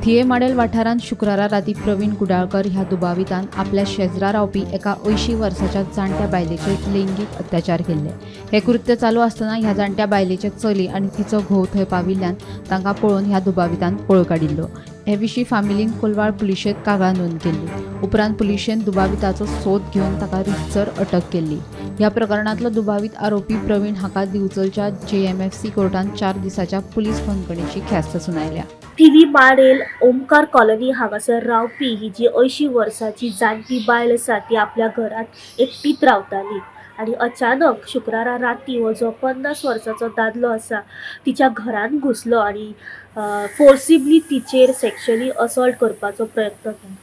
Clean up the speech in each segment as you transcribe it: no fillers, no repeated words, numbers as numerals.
थिये माडेल वाठारांत शुक्रारा राती प्रवीण कुडाळकर ह्या दुबावितान आपल्या शेजरा रावपी एका 80 वर्साच्या जाणट्या बायलेचेर लैंगीक अत्याचार केल्ले. हें कृत्य चालू आसतना ह्या जाणट्या बायलेचे चली आनी तिचो घोव थंय पाविल्ल्यान तांकां पळोवन ह्या दुबावितान पळ काडिल्लो. हे विशीं फामिलीन कोलवाळ पुलिशेंत कागाळ नोंद केल्ली. उपरांत पुलिशेन दुबाविताचो सोद घेवन ताका रितसर अटक केल्ली. ह्या प्रकरणांतलो दुबावीत आरोपी प्रवीण हाका दिवचलच्या जेएमएफसी कोर्टान 4 दिसाच्या पुलीस बंदखणीची ख्यास्त सुनायल्या. थिवी माडेल ओमकार कॉलनी हांगासर रावपी ही जी 80 वर्सांची जाणटी बायल आसा, ती आपल्या घरांत एकटीच रावताली आनी अचानक शुक्रारा राती हो जो 50 वर्सांचो दादलो आसा, तिच्या घरांत घुसलो आनी फोर्सिबली तिचेर सेक्शुअली असॉल्ट करपाचो प्रयत्न केलो.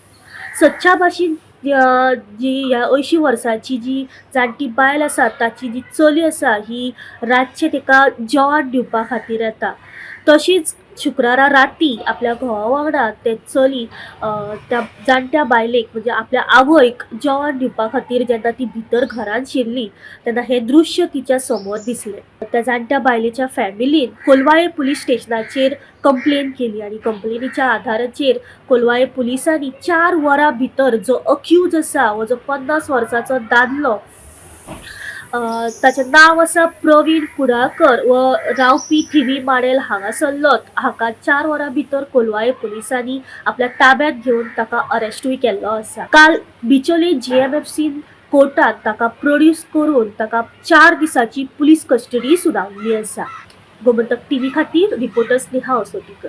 सदच्या भाशेन जी ह्या 80 वर्सांची जी जाणटी बायल आसा, ताची जी चली आसा, ही रातचें तिका जेवण दिवपा खातीर येता. तशीच शुक्रारा राती आपल्या घोवा वांगडा तें चली त्या जाणट्या बायलेक, म्हणजे आपल्या आवयक जेवण दिवपा खातीर जेन्ना ती भितर घरांत शिरली, तेन्ना हें दृश्य तिच्या समोर दिसलें. त्या जाणट्या बायलेच्या फॅमिलीन कोलवाळे पुलीस स्टेशनाचेर कंप्लेन केली आनी कंप्लेनीच्या आधाराचेर कोलवाळे पुलिसांनी 4 वरां भितर जो अक्यूज आसा, हो जो 50 वर्सांचो दादलो, ताचें नांव आसा प्रवीण कुडाळकर व रावपी थिवी माडेल हांगासरलोच, हाका 4 वरां भितर कोलवाळे पुलिसांनी आपल्या ताब्यांत घेवन ताका अरेस्टूय केल्लो आसा. काल बिचोले जीएमएफसीन कोर्टात ताका प्रोड्यूस करून ताका 4 दिसांची पुलीस कस्टडी सुनावल्ली आसा. गोमंतक टीव्ही खातीर रिपोर्टर स्नेहा असोटीकर.